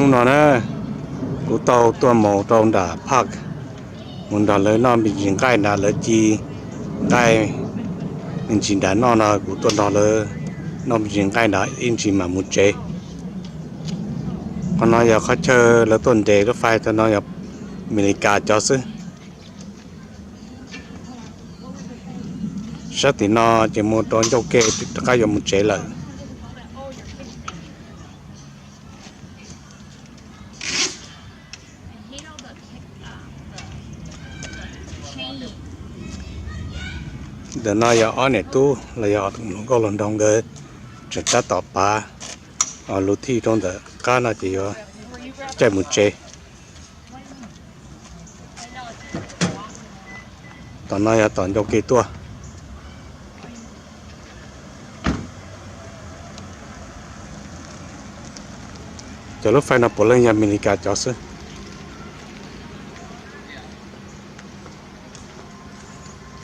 No na, kuv tau tuaj mus rau nram park, mus nrog lawv noj me ntsis nqaij nrad, lawv ci nqaij me ntsis nrad noj no, kuv tuaj nrog lawv noj me ntsis nqaij nrad ib ntsis mam mus tsev. Qhov no yog qhov chaw lawv tuaj nres lub fais, qhov no yog Amelikas cov xwb. Sab tim no ces mus rau ncauj ke rov qab yuav mus tsev lawm. Ntawm no yog ob niam tub los yog hluas nkauj hluas nraug nkawd tseem tab tom pav lub thij rau ntawm qab no ces yuav caij mus tsev. Tom no yog tom ncauj ke tuaj. Cov lub fais no puav leej yog Amelikas cov xwb.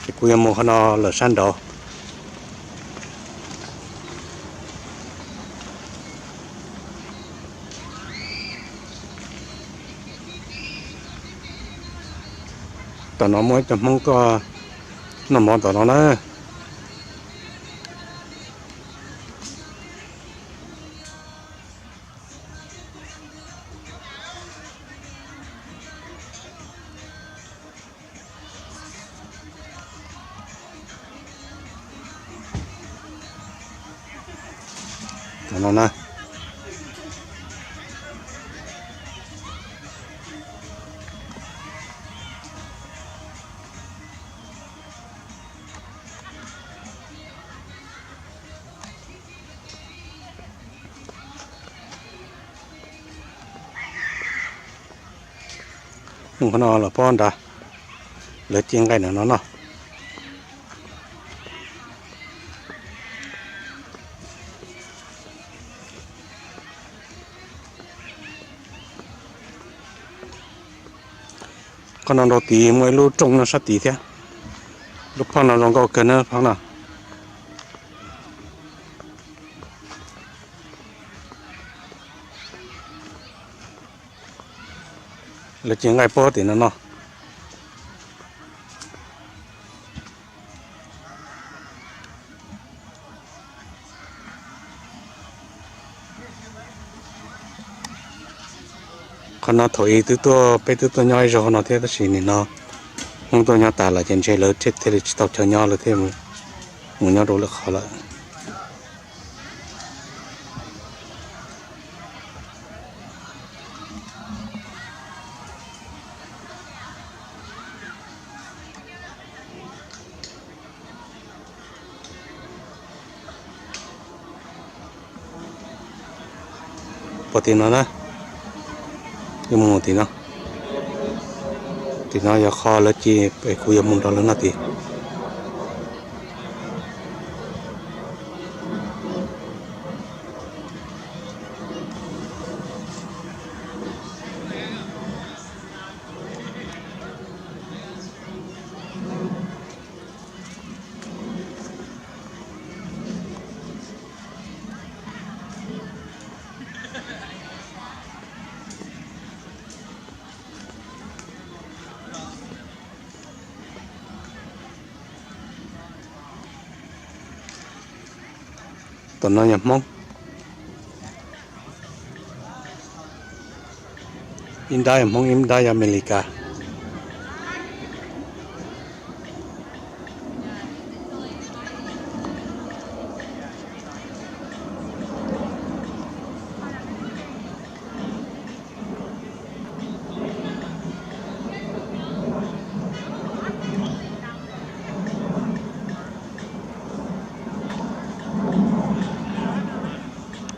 Ces kuv yuav mus qhov no lawm sab nraud. Tom no muaj ib co Hmoob tuaj noj mov tom no na. Tom no na. Mus qhov no los pob nrad, lawv ci nqaij ntawm no noj. Qhov no rau tid muaj ib lub rooj nyob sab tid thiab. Lub phaj no zoo nkauj kawg na phaj no. Lawv ci nqaij pob tim no noj. Qhov no thaum ub twb tuaj, peb twb tuaj nyob ib zaug no thiab tab sis nim no Hmoob tuaj nyob tas lawm ces ntshe lawv thiaj li tsis tau chaw nyob, lawv thiaj mus nyob rau lwm qhov lawm. Pom tim no na, yuav mus tim no. Tim no yog qhov lawv ci es kuv yuav mus nrog lawv noj tid. Tom no yog Hmoob, ib nrab yog Hmoob ib nrab yog Amelikas.